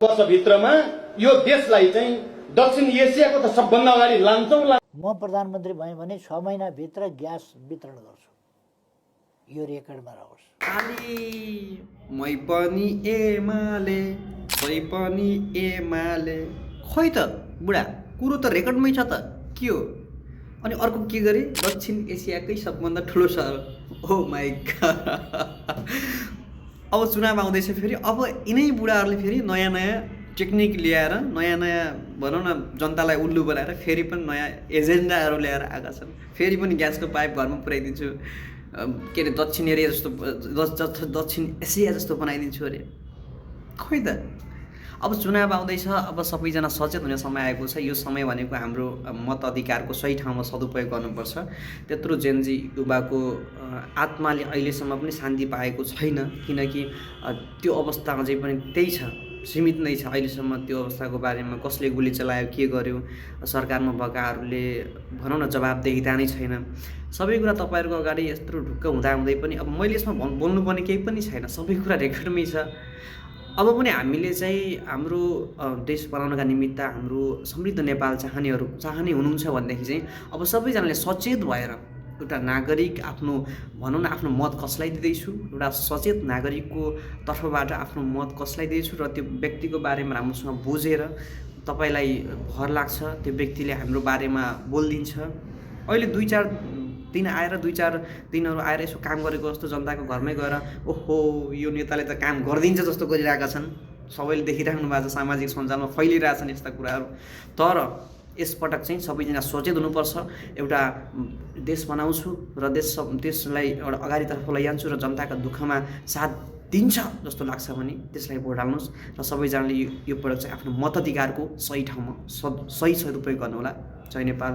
वर्षभित्रमा यो देशलाई चाहिँ दक्षिण एसियाको त सबभन्दा अगाडि लान्छौँ। म प्रधानमन्त्री भएँ भने 6 महिनाभित्र ग्यास वितरण गर्छु, यो रेकर्डमा रहोस्। खाली मै पनि एमाले सै पनि एमाले, खोइ त बुढा कुरो त रेकर्डमै छ त, के हो? अनि अर्को के गरे? दक्षिण एसियाकै सबभन्दा ठुलो सहर, ओ माई गॉड। अब चुनाव आउँदैछ फेरि, अब यिनै बुढाहरूले फेरि नयाँ नयाँ टेक्निक ल्याएर, नयाँ नयाँ भनौँ न जनतालाई उल्लु बनाएर फेरि पनि नयाँ एजेन्डाहरू ल्याएर आएका छन्। फेरि पनि ग्यासको पाइप घरमा पुऱ्याइदिन्छु, के अरे दक्षिण एरिया जस्तो दक्षिण एसिया जस्तो बनाइदिन्छु अरे। खोइ त, अब चुनाव आउँदैछ, अब सबैजना सचेत हुने समय आएको छ। यो समय भनेको हाम्रो मत अधिकारको सही ठाउँमा सदुपयोग गर्नुपर्छ। त्यत्रो जेनजी युवाको आत्माले अहिलेसम्म पनि शान्ति पाएको छैन, किनकि त्यो अवस्था अझै पनि त्यही छ, सीमित नै छ। अहिलेसम्म त्यो अवस्थाको बारेमा कसले गोली चलायो, के गर्यो, सरकारमा भएकाहरूले भनौँ न जवाबदेहिता नै छैन। सबै कुरा तपाईँहरूको अगाडि यत्रो ढुक्क हुँदाहुँदै पनि अब मैले यसमा बोल्नुपर्ने केही पनि छैन, सबै कुरा रेकर्डमै छ। अब पनि हामीले चाहिँ हाम्रो देश बनाउनका निमित्त हाम्रो समृद्ध नेपाल चाहने हुनुहुन्छ भनेदेखि चाहिँ अब सबैजनाले सचेत भएर एउटा नागरिक आफ्नो भनौँ न आफ्नो मत कसलाई दिँदैछु, एउटा सचेत नागरिकको तर्फबाट आफ्नो मत कसलाई दिँदैछु र त्यो व्यक्तिको बारेमा राम्रोसँग बुझेर तपाईँलाई भर लाग्छ त्यो व्यक्तिले हाम्रो बारेमा बोलिदिन्छ। अहिले 2-4 दिन आएर 2-4 दिनहरू आएर यसो काम गरेको जस्तो जनताको घरमै गएर ओहो यो नेताले त काम गरिदिन्छ जस्तो गरिरहेका छन्, सबैले देखिराख्नु भएको छ, सामाजिक सञ्जालमा फैलिरहेछन् यस्ता कुराहरू। तर यसपटक चाहिँ सबैजना सचेत हुनुपर्छ। एउटा देश बनाउँछु र देशलाई एउटा अगाडितर्फ लैजान्छु र जनताका दुःखमा साथ दिन्छ जस्तो लाग्छ भने त्यसलाई भोट हाल्नुहोस् र सबैजनाले यो पटक चाहिँ आफ्नो मताधिकारको सही ठाउँमा सही सदुपयोग गर्नुहोला। जय नेपाल।